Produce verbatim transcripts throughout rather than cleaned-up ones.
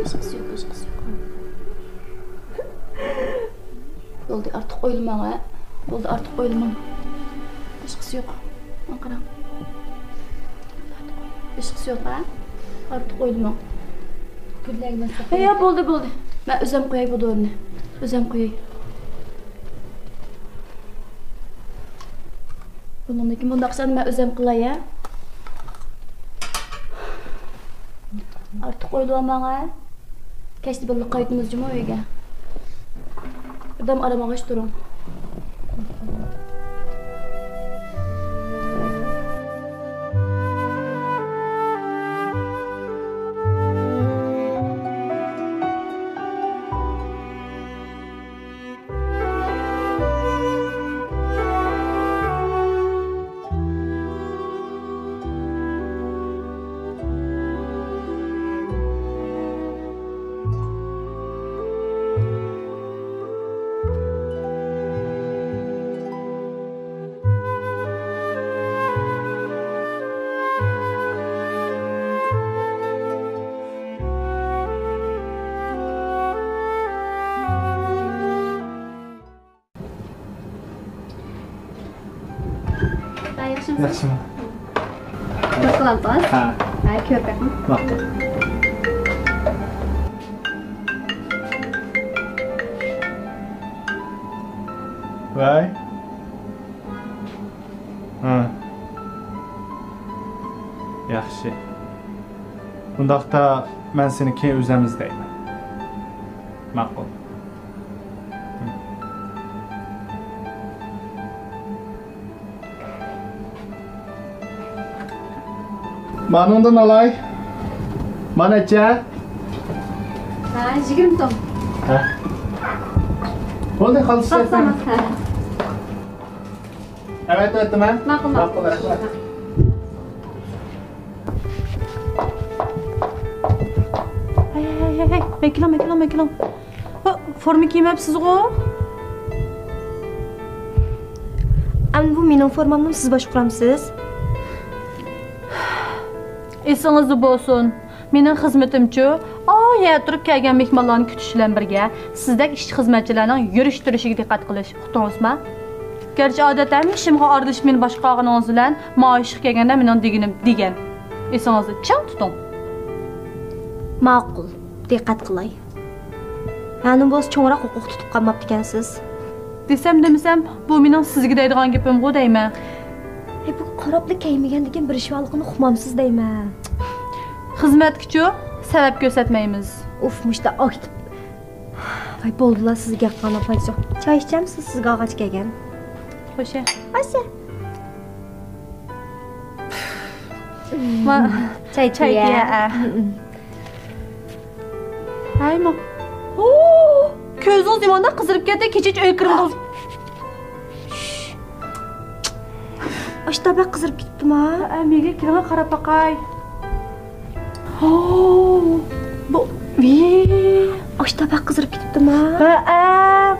ئىشقىسى يوق، ئىشقىسى يوق. بولدى، ئارتۇق ئويلىماڭ، ھە. بولدى، ئارتۇق ئويلىماڭ. ئىشقىسى يوق. ماڭا قاراڭ. ئىشقىسى يوق، ھە. ئارتۇق ئويلىماڭ. يا، بولدى، بولدى. مەن ئۆزەم قوياي بۇ دورىنى. ئۆزەم قوياي. بۇنىڭدىن كېيىن بۇنداق ئىشلارنى مەن ئۆزەم قىلاي، ھە. ئارتۇق ئويلىۋالماڭ، ھە. كەچتە بىللە قايتىمىز جۇمۇ ئۆيگە. بىردەم ئارام ئالغاچ تۇرۇڭ. ياخشىمۇ؟ ياخشىمۇ؟ توي قىلامسىز؟ ھە. ھە، كۆرۈپ بېقىڭ. ماقۇل. ۋاي. ھە. ياخشى. ئۇنداقتا مەن سېنى كېيىن ئۆزۈم ئىزدەيمەن. ماقۇل. مانىڭدىن ئالاي. ما نەچچە؟ ھە، يىگىرمە سوم. ھە. بولدى، قالسا. ھە. ئەۋەتىۋەتتىم، ھە؟ ماقۇل، ماقۇل. ماقۇل، رەھمەت. ھەي، ھەي، ھەي، ھەي، ھەي. مەن كېلىڭ، مەن كېلىڭ، مەن كېلىڭ. ھە، فورما كىيمەپسىزغۇ؟ ئەمدى بۇ مېنىڭ فورمامنىمۇ سىز باشقۇرامسىز؟ ئېسىڭىزدە بولسۇن، مېنىڭ خىزمىتىمچۇ، ئا يەردە تۇرۇپ كەلگەن مېھمانلارنى كۈتۈش بىلەن بىرگە، سىزدەك ئىشچى-خىزمەتچىلەرنىڭ يۈرۈش-تۇرۇشىغا دىققەت قىلىش، ئۇقتىڭىزمۇ؟ گەرچە ئادەتتە ھەممە ئىشىمغا ئارىلىشىپ مېنى باشقۇرغىنىڭىز بىلەن، ماڭا ئىشقا كەلگەندە مېنىڭ دېگىنىم دېگەن. ئېسىڭىزدە چىڭ تۇتۇڭ. ماقۇل، دىققەت قىلاي. ھەنۇ بولسا چوڭراق ھوقۇق تۇتۇپ قالماپتىكەنسىز. دېسەم دېمىسەم، بۇ مېنىڭ سىزگە دەيدىغان گېپىمغۇ دەيمەن. ھەي، بۇ قاراپلا كەيمىگەندىكىن بىر ئىش بارلىقىنى ئۇقمامسىز دەيمەن. خىزمەتكىچۇ سەۋەب كۆرسەتمەيمىز. ئۇف، مۇشتا ئاكتىپ. ۋاي، بولدىلا، سىزگە گەپ قىلغان پايدىسى يوق. چاي ئىچەمسىز؟ سىزگە ئالغاچ كەلگەن. خوشە. خوشە. ما-، چاي چاي تىيە. تىيە، ئە. ھەي، ما-، ھو! كۆزىڭىز نېمانداق قىزىرىپ كەتتى، كېچىچە ئۆيگە كىرمىدىڭىز. ئاشتا بەك قىزىرىپ كېتىپتىما؟ ئە، مېگە كېلىڭە قاراپ باقاي. ھو! بۇ، ۋىي! ئاشتا بەك قىزىرىپ كېتىپتىما؟ ھەئە.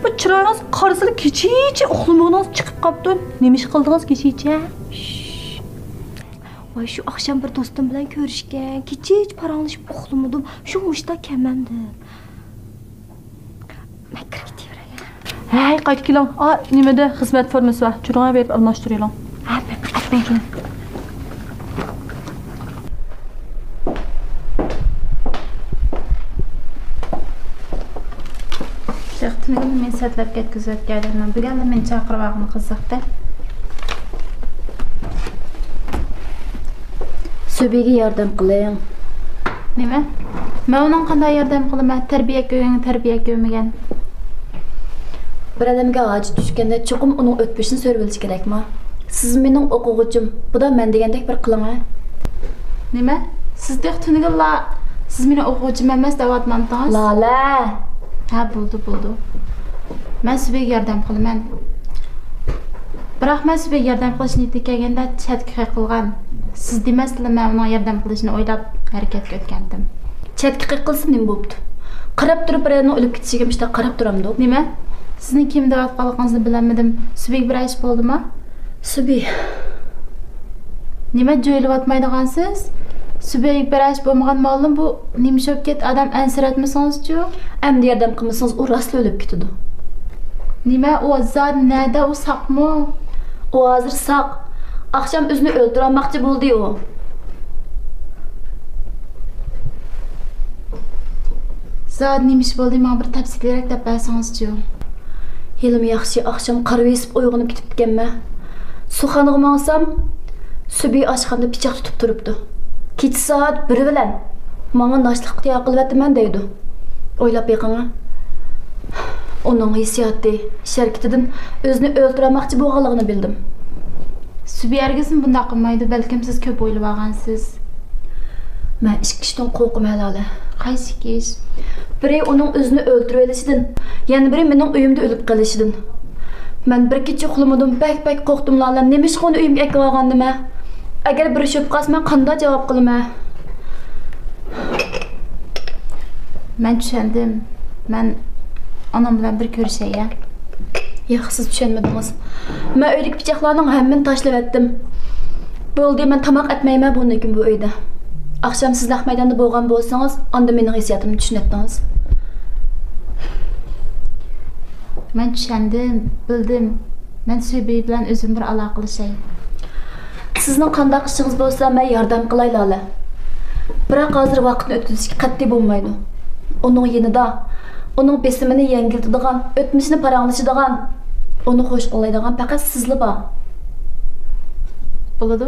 بۇ چىرايىڭىز قارىسىلا كېچىچە ئۇخلىمىغىنىڭىز چىقىپ قاپتۇ. نېمە ئىش قىلدىڭىز كېچىچە؟ ۋاي، شۇ ئاخشام بىر دوستۇم بىلەن كۆرۈشكەن. كېچىچە پاراڭلىشىپ ئۇخلىمىدىم. شۇ مۇشتا كەلمەمدىم. مەن كىرىپ كېتىۋېرەي. ھەي، قايتا كېلىڭ. ئا، نېمىدە خىزمەت فورمىسى بار. چۈرۈڭە بېرىپ ئالماشتۇرۇۋېلىڭ. ھە، مەن قايتا كېلىڭ. تېخى تۈنۈگۈن مېنى سەتلەپ كەتكۈزۈۋەتكەن ئىدىڭ. بۈگۈنلا مېنى چاقىرىۋالغىنى قىزىقتى. سۈبىگە ياردەم قىلىڭ. نېمە؟ مەن ئۇنىڭغا قانداق ياردەم قىلىمەن؟ تەربىيە كۆرگەنگە تەربىيە كۆرمىگەن. بىر ئادەمگە ھاجەت چۈشكەندە چوقۇم ئۇنىڭ ئۆتمۈشىنى سۆرىۋېلىش كېرەكما؟ سىز مېنىڭ ئوقۇغۇچىم. بۇدا مەن دېگەندەك بىر قىلىڭە. نېمە؟ سىز تېخى تۈنۈگۈنلا سىز مېنىڭ ئوقۇغۇچىم ئەمەس دەۋاتمامتىڭىز؟ لالە! ھە، بولدى، بولدى. مەن سۈبىگە ياردەم قىلىمەن. بىراق مەن سۈبىگە ياردەم قىلىش نىيىتىگە كەلگەندە چەتكە قېقىلغان. سىز دېمەستىنلا مەن ئۇنىڭ ياردەم قىلىشىنى ئويلاپ ھەرىكەتكە ئۆتكەنتىم. چەتكە قېقىلسا نېمە بوپتۇ؟ قاراپ تۇرۇپ بىرەينىڭ ئۆلۈپ كېتىشىگە مۇشتاق قاراپ تۇرامدۇق؟ نېمە؟ سىزنىڭ كىم دەۋاتقانلىقىڭىزنى بىلەلمىدىم. سۈبىگە بىرەر ئىش بولدىما؟ سۈبى. نېمە جۆيلىۋاتمايدىغانسىز؟ سۈبەيگە بىرەر ئىش بولمىغان مالدىن بۇ نېمە ئىش بولۇپ كەتتى؟ ئادەم ئەنسىرەتمىسىڭىزچۇ؟ ئەمدى ياردەم قىلمىسىڭىز، ئۇ راستلا ئۆلۈپ كېتىدۇ. نېمە، ئۇ زادى نەدە؟ ئۇ ساقمۇ؟ ئۇ ھازىر ساق. ئاخشام ئۆزىنى ئۆلتۈرۈۋالماقچى بولدى ئۇ. زادى نېمە ئىش بولدى؟ ماڭا بىر تەپسىلىيرەك دەپ بەرسىڭىزچۇ؟ ھېلىمۇ ياخشى، ئاخشام قارىۋېسىپ ئويغىنىپ كېتىپتىكەنمەن. سۇخانىغا ماڭسام، سۈبى ئاشخانىدا پىچاق تۇتۇپ تۇرۇپتۇ. كېچە سائەت بىر بىلەن ماڭا ناشتىلىققا تەييار قىلىۋەتىمەن دەيدۇ. ئويلاپ بېقىڭا. ئۇنىڭ ھېسسىياتى، ھەرىكىتىدىن ئۆزىنى ئۆلتۈرەلمەكچى بولغانلىقىنى بىلدىم. سۈبى ھەرگىزمۇ بۇنداق قىلمايدۇ، بەلكىم سىز كۆپ ئويلىۋالغانسىز. مەن ئىككى ئىشتىن قورقىمەن، لالە. قايسى ئىككى ئىش؟ بىرى ئۇنىڭ ئۆزىنى ئۆلتۈرۈۋېلىشىدىن، يەنە بىرى مېنىڭ ئۆيۈمدە ئۆلۈپ قېلىشىدىن. مەن بىر كېچە ئۇخلىمىدىم، بەك، بەك قورقتۇم، لالە. نېمىشقا ئۇنى ئۆيۈمگە ئەكىۋالغاندىمەن؟ ئەگەر بىر ئىش بولۇپ قالسا، مەن قانداق جاۋاب قىلىمەن؟ مەن چۈشەندىم. مەن ئانام بىلەن بىر كۆرۈشەي، يا؟ ياق، سىز چۈشەنمىدىڭىز. مەن ئۆيدىكى پىچاقلارنىڭ ھەممىنى تاشلىۋەتتىم. بولدى، مەن تاماق ئەتمەيمەن بۇندىن كېيىن بۇ ئۆيدە. ئاخشام سىز نەق مەيداندا بولغان بولسىڭىز، ئاندىن مېنىڭ ھېسسىياتىمنى چۈشىنەتتىڭىز. مەن چۈشەندىم، بىلدىم. مەن سۈبى بىلەن ئۆزۈم بىر ئالاقىلىشاي. سىزنىڭ قانداق ئىشىڭىز بولسا، مەن ياردەم قىلاي، لالە. بىراق ھازىر ۋاقىتنى ئۆتكۈزۈشكە قەتئىي بولمايدۇ. ئۇنىڭ يېنىدا ئۇنىڭ بېسىمىنى يەڭگىلتىدىغان، ئۆتمۈشىنى پاراڭلىشىدىغان، ئۇنى خوش قىلالايدىغان پەقەت سىزلا بار. بولىدۇ.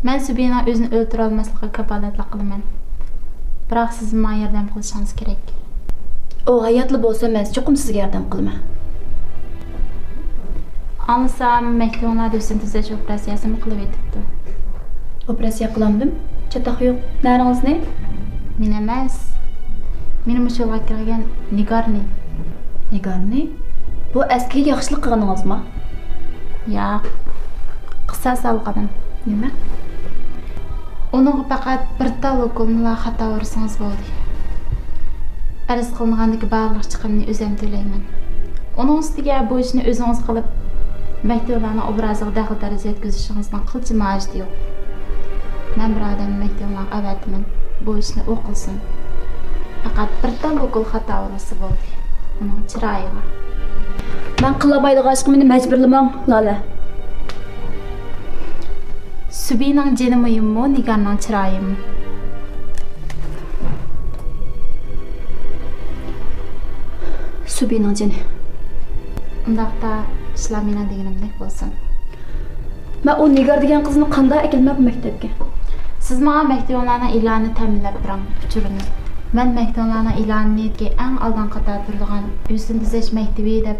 مەن سۈبىنىڭ ئۆزىنى ئۆلتۈرەلمەسلىكىگە كاپالەتلىك قىلىمەن. بىراق سىز ماڭا ياردەم قىلىشىڭىز كېرەك. ئۇ ھاياتلا بولسا، مەن چوقۇم سىزگە ياردەم قىلىمەن. ئاڭلىسام، مەكتىۋىڭلاردا ھۆسن تۈزەش ئوپېراتسىيەسىمۇ قىلىۋېتىپتۇ. ئوپېراتسىيە قىلامدىم؟ چاتاق يوق. نەرىڭىزنى؟ مېنى ئەمەس. مېنى مۇشۇ يولغا كىرگۈزگەن نىگارنى. نىگارنى؟ بۇ ئەسكىگە ياخشىلىق قىلغىنىڭىزمۇ؟ ياق. قىساس ئالغىنىم. نېمە؟ ئۇنىڭغا پەقەت بىر تال ئوكۇلنىلا خاتا ئۇرسىڭىز بولدى. ئەرز قىلىنغاندىكى بارلىق چىقىمنى ئۆزۈم تۆلەيمەن. ئۇنىڭ ئۈستىگە بۇ ئىشنى ئۆزىڭىز قىلىپ، مەكتىۋىلارنىڭ ئوبرازىغا دەخلى-تەرۇز يەتكۈزۈشىڭىزنىڭ قىلچىمۇ ھاجىتى يوق. مەن بىر ئادەمنى مەكتىۋىلارغا ئەۋەتىمەن، بۇ ئىشنى ئۇ قىلسۇن. پەقەت بىر تال ئوكۇل خاتا ئۇرۇلسا بولدى، ئۇنىڭ چىرايىغا. مەن قىلالمايدىغان ئىشقا مېنى مەجبۇرلىماڭ، لالە. سۈبىنىڭ جېنى مۇھىممۇ، نىگارنىڭ چىرايىمۇ؟ سۈبىنىڭ جېنى. ئۇنداقتا ئىشلار مېنىڭ دېگىنىمدەك بولسۇن. مەن ئۇ نىگار دېگەن قىزنى قانداق ئەكەلمەن بۇ مەكتەپكە؟ سىز ماڭا مەكتىۋىڭلارنىڭ ئېلانىنى تەمىنلەپ بېرىڭ، ئۇچۇرىنى. مەن مەكتىۋىڭلارنىڭ ئېلانىدىكى ئەڭ ئالدىنقى قاتاردا تۇرىدىغان ھۆسن تۈزەش مەكتىۋى دەپ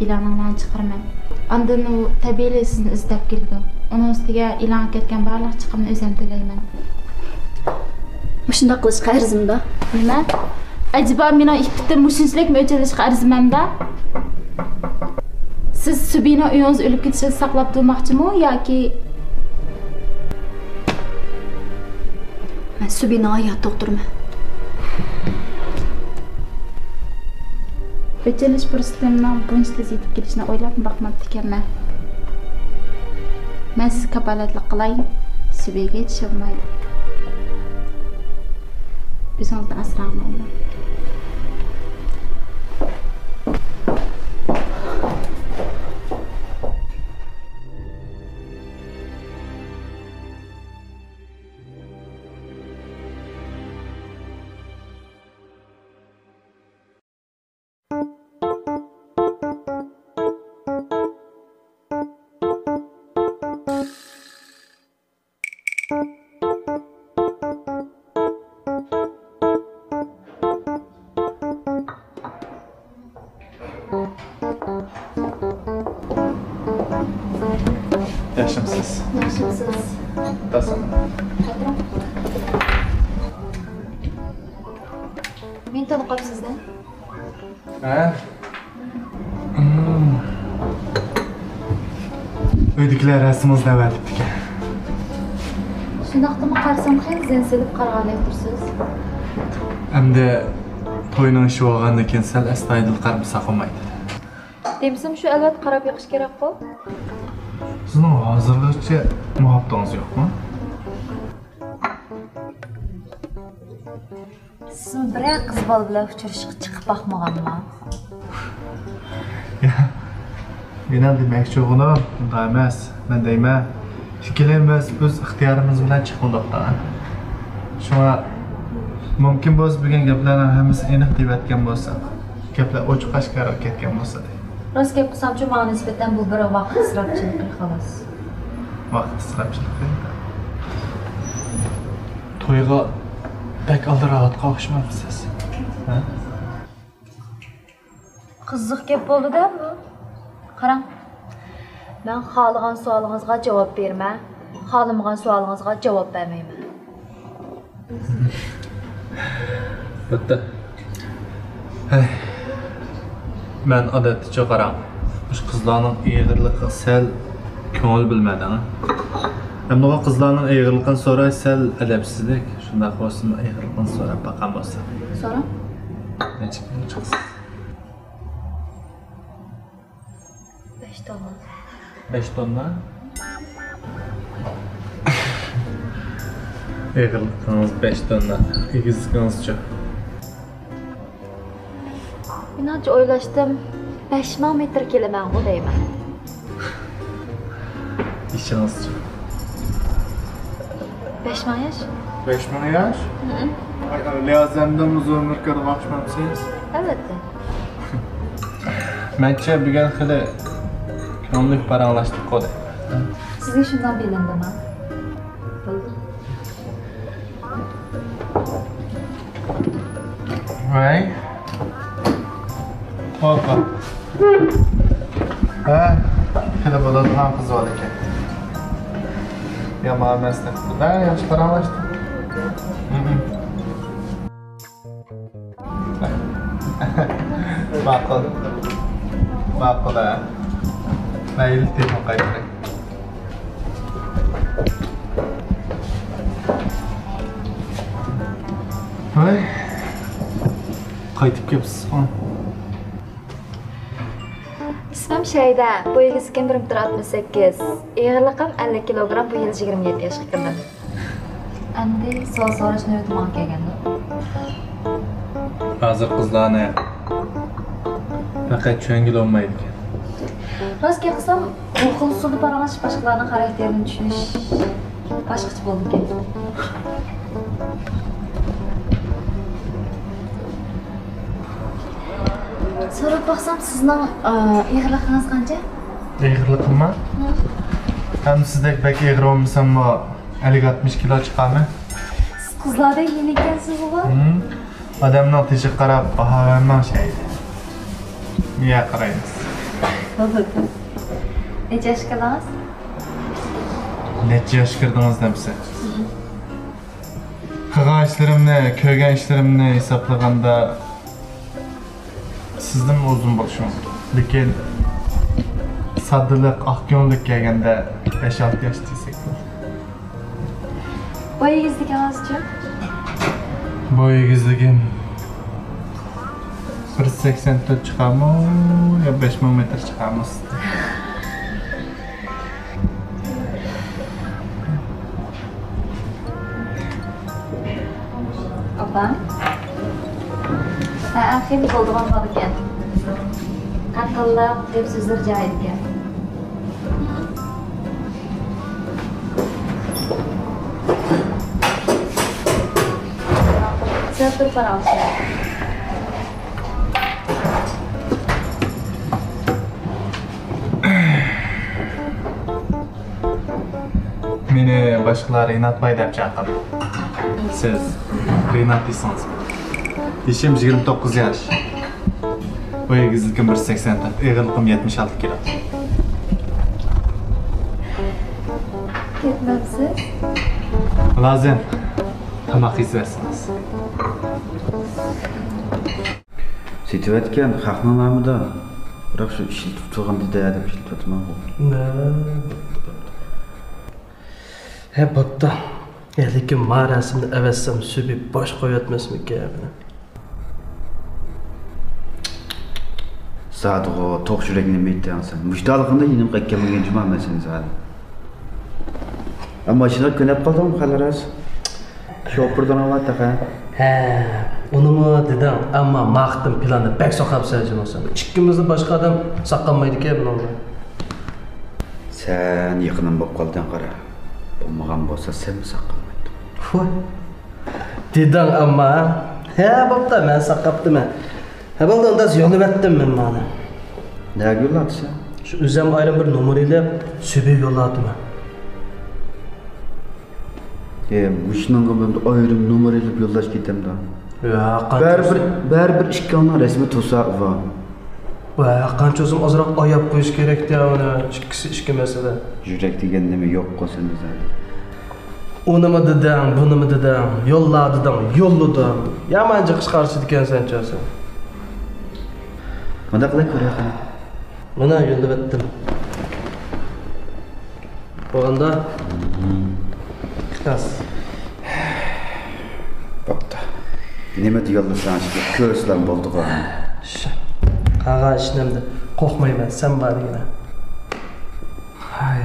ئېلانىڭلارنى چىقىرىمەن. ئاندىن ئۇ تەبىئىيلا سىزنى ئىزدەپ كېلىدۇ. ئۇنىڭ ئۈستىگە ئېلانغا كەتكەن بارلىق چىقىمنى ئۆزۈم تۆلەيمەن. مۇشۇنداق قىلىشقا ئەرزىمدۇ؟ نېمە؟ ئەجەبا مېنىڭ ئىپپىتىم مۇشۇنچىلىكمۇ ئۆچىلىشقا ئەرزىمەمدۇ؟ سىز سۈبىنىڭ ئۆيىڭىزدە ئۆلۈپ كېتىشىنى ساقلاپ تۇرماقچىمۇ ياكى؟ مەن سۈبىنىڭ ھاياتىدا ئولتۇرىمەن. ئۆچىلىش پۇرسىتىمنىڭ بۇنچە تېز يېتىپ كېلىشىنى ئويلاپمۇ باقماپتىكەنمەن. مەن سىزگە كاپالەتلىك قىلاي، سۈبىگە ھېچ ئىش بولمايدۇ. ئۆزىڭىزنى ئاسراڭ، مايلى. ياخشىمسىز؟ ياخشىمسىز؟ تاسىم. مېنى تونۇپ قاپسىز-دە؟ ھە؟ ئۆيدىكىلەر رەسىمىڭىزنى ئەۋەتىپتىكەن. شۇنداقتىمۇ قارىسام خېلى زەن سېلىپ قارىغاندەك تۇرىسىز. ئەمدى توينىڭ ئىشى بولغاندىن كېيىن سەل ئەستايىدىل قارىمىساق بولمايدۇ. دېمىسىمۇ شۇ ئەلۋەتتە قاراپ بېقىش كېرەكقۇ. سىزنىڭ ھازىرغىچە مۇھەببىتىڭىز يوقمۇ؟ سىزمۇ بىرەر قىز بالا بىلەن ئۇچرىشىشقا چىقىپ باقمىغانما؟ يا، مېنىڭ دېمەكچى بولغىنىم ئۇنداق ئەمەس. مەن دەيمەن، ئىككىلىمىز ئۆز ئىختىيارىمىز بىلەن چىقمىدۇق دا. شۇڭا مۇمكىن بولسا بۈگۈن گەپلەرنىڭ ھەممىسىنى ئېنىق دېيىۋەتكەن بولساق، گەپلەر ئوچۇق ئاشكارا كەتكەن بولسا دەيمەن. راست گەپ قىلسامچۇ، ماڭا نىسبەتەن بۇ بىر ۋاقىت ئىسراپچىلىقى، خالاس. ۋاقىت ئىسراپچىلىقى؟ تويغا بەك ئالدىراۋاتقان ئوخشىمامسىز؟ ھە؟ قىزىق گەپ بولدى-دە بۇ. قاراڭ، مەن خالىغان سوئالىڭىزغا جاۋاب بېرىمەن، خالىمىغان سوئالىڭىزغا جاۋاب بەرمەيمەن. بىتتە. ھەي. مەن ئادەتتىچۇ قاراڭ، مۇشۇ قىزلارنىڭ ئېغىرلىقىغا سەل كۆڭۈل بۆلمەيدىغان. ئەمدىغۇ قىزلارنىڭ ئېغىرلىقىنى سوراش سەل ئەدەپسىزلىك. شۇنداق بولسىمۇ ئېغىرلىقىنى سوراپ باققان بولسا. سوراڭ. نەچچە كىلو چىقسا؟ بەش توننا. بەش توننا؟ ئېغىرلىقىڭىز بەش توننا. ئېگىزلىكىڭىزچۇ؟ مېنىڭچە ئويلاشتىم، بەش مىڭ مېتىر كېلىمەنغۇ دەيمەن. يېشىڭىزچۇ؟ بەش مىڭ ياش. بەش مىڭ ياش؟ ھىم. ليازەندىن ئۇزۇن ئۆمۈر كۆرىدىغان ئوخشىمامسىز؟ ئەلۋەتتە. مەنچە بۈگۈن خېلى كۆڭۈللۈك پاراڭلاشتۇق-قۇ دەيمەن. سىزگە شۇنداق بىلىندىما؟ بولدى. ۋەي. ھوپا. ھە، خېلى بولىدىغان قىز بار ئىكەن. يامان ئەمەس دەپتۇ-دە، ياخشى پاراڭلاشتۇق. ھىم. ماقۇل. ماقۇل، ھە. مەيلى، تېلېفون قايتۇرۇڭ. ھەي. قايتىپ كەپسىز. ئىسمىم شەيدە، بوي ئېگىزلىكىم بىر مېتىر ئاتمىش سەككىز، ئېغىرلىقىم ئەللىك كىلوگرام، بۇ يىل يىگىرمە يەتتە ياشقا كىردىم. ئەمدى سوئال سوراش نۆۋىتى ماڭا كەلگەندۇ؟ ھازىر قىزلارنى پەقەت چۈشەنگىلى بولمايدىكەن. راست گەپ قىلسام، بۇ خىل ئۇسۇلدا پاراڭلىشىپ باشقىلارنىڭ خاراكتېرىنى چۈشىنىش باشقىچە بولىدىكەن. سوراپ باقسام، سىزنىڭ، ئا، ئېغىرلىقىڭىز قانچە؟ ئېغىرلىقىممۇ؟ ھە. ھەم سىزدەك بەك ئېغىر بولمىساممۇ، ئەللىك ئاتمىش كىلو چىقارمەن. سىز قىزلاردەك يېنىككەنسىزغۇ؟ ھىم. ئادەمنىڭ تېشىغا قاراپ باھا بەرمەڭ شەيدە. مىيە قارايمىز. بولىدۇ. نەچچە ياشقا كىردىڭىز؟ نەچچە ياشقا كىردىڭىز دەمسە؟ ھىم. قىلغان ئىشلىرىمنى، كۆرگەن ئىشلىرىمنى ھېسابلىغاندا، سىزدىنمۇ ئۇزۇن بولۇشى مۇمكىن. لېكىن ساددىلىق، ئاق كۆڭۈللۈك كەلگەندە بەش-ئالتە ياش دېسەك بولىدۇ. بوي ئېگىزلىكىڭىزچۇ؟ بوي ئېگىزلىكىم بىر سەكسەن تۆت چىقارمۇ يا بەش مىڭ مېتىر چىقارمۇ؟ ئاپا. ھە، خېلى بولىدىغان بالىكەن. ئەقىللىق، گەپ سۆزلىرى جايىدىكەن. سەل تۇرۇپ قاراڭ. مېنى باشقىلار رىنات باي دەپ چاقىرىدۇ. سىز رىنات دېسىڭىز. يېشىم يىگىرمە توققۇز ياش. بوي ئېگىزلىكىم بىر سەكسەن تۆت، ئېغىرلىقىم يەتمىش ئالتە كىلو. كەتمەمسىز؟ مۇلازىم، تاماق يېسىۋەرسىڭىز. سېتىۋەتكەن خەقنىڭ نامىدا. بىراق شۇ ئىشلىتىپ تۇرغان دېدى دەپ ئىشلىتىۋاتىمەنغۇ. نە؟ ھە، بوپتۇ. ھە، لېكىن ما رەسىمنى ئەۋەتسەم سۈبى باش قويۇۋەتمەسمىكىن مېنى؟ زادىغۇ توق يۈرەك نېمە ئېيتتىڭ سەن؟ مۇشتالىقىڭدا يېنىمغا قايتىپ كەلمىگەن جۇما مەن سېنى زادى. ھە، ماشىنىغا كۆنۈپ قالدىڭمۇ خەلرەس؟ شوپۇردىن ئاۋات تېخى. ھە، ئۇنىمۇ دېدىڭ، ئەمما ما قېتىم پىلاننى بەك ساقلاپسەن جۇمۇ سەن. ئىككىمىزدىن باشقا ئادەم ساقلانمايدىكەن بۇنىڭدا. سەن يېقىنىم بولۇپ قالدىڭ قارا. بولمىغان بولسا سەنمۇ ساقلانمايتتىڭ. ۋاي. دېدىڭ ئەمما. ھە، بوپتۇ، مەن ساقلاپتىمەن. ھە، بولدى، ئۇندا يوللىۋەتتىم مەن مانا. نەگە يوللاپسەن؟ شۇ ئۆزۈم ئايرىم بىر نومۇر ئېلىپ، سۈبھى يوللاپتىمەن. ئە، مۇشۇنىڭغا مەن ئايرىم نومۇر ئېلىپ يوللاش كېتەمدۇ؟ يا، قانچە بەرىبىر، بەرىبىر ئىككىڭنىڭ رەسمىي توساقى بار. ۋە قانچە بولسىمۇ ئازراق ئاياپ قويۇش كېرەكتى ئۇنى، ئىككىسى ئىككى مەسىلە. يۈرەك دېگەن نېمە يوققۇ سەندە زادى؟ ئۇنىمۇ دېدىڭ، بۇنىمۇ دېدىڭ، يوللا دېدىڭ، يوللىدىڭ. يامان جىق ئىشقا قارىشىدىكەنسەن چاسا. مۇنداق قىلىپ كۆرەي قېنى. مانا يوللىۋەتتىم. بولغاندا. ئىخلاس. بوپتۇ. نېمە دېيەلمىسەڭ، شۇ كۆرسىلەم بولدىغۇ. شۇ. قالغان ئىشنى ئەمدى قورقمايمەن، سەن بار دېگىنە. ھاي.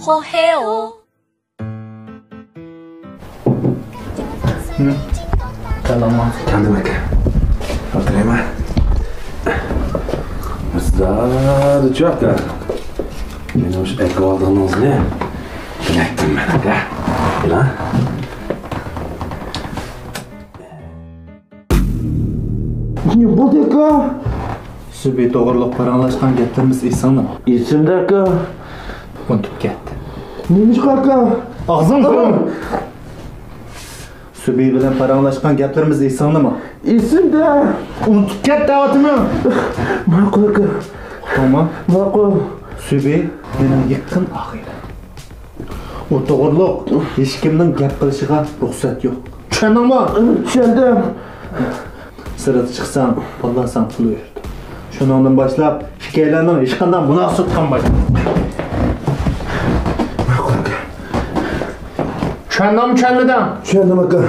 خوخېو. سالام. كەلدىم ئاكا. ئولتۇرايمەن. زادى چوكا. مېنى مۇشۇ ئەكىۋالدىڭىزنى بىلەتتىم مەن ئاكا. بىلە. نېمە بولدى ئاكا؟ سۈبھى توغرۇلۇق پاراڭلاشقان گەپلىرىمىز ئېسىڭدىمۇ؟ ئېسىمدە ئاكا. ئۇنتۇپ كەتتىم. نېمىشقا ئاكا؟ ئاغزىڭ قۇرۇڭ! سۈبھى بىلەن پاراڭلاشقان گەپلىرىمىز ئېسىڭدىمۇ؟ ئېسىمدە. ئۇنتۇپ كەت دەۋاتىمەن. ماقۇل ئاكا. ئۇقتۇڭمۇ؟ ماقۇل. سۈبھى مېنىڭ يېقىن ئاغىنەم. ئۇ توغرۇلۇق ھېچكىمنىڭ گەپ قىلىشىغا رۇخسەت يوق. چۈشەندىڭمۇ؟ چۈشەندىم. سىرتقا چىقساڭ، بالىلار ساڭا پۇل بېرىدۇ. شۇنىڭدىن باشلاپ ئىككىيلەننىڭ ھېچقانداق مۇناسىۋىتى قالمايدۇ. چۈشەندىڭمۇ، چۈشەنمىدىڭ؟ چۈشەندىم ئاكا.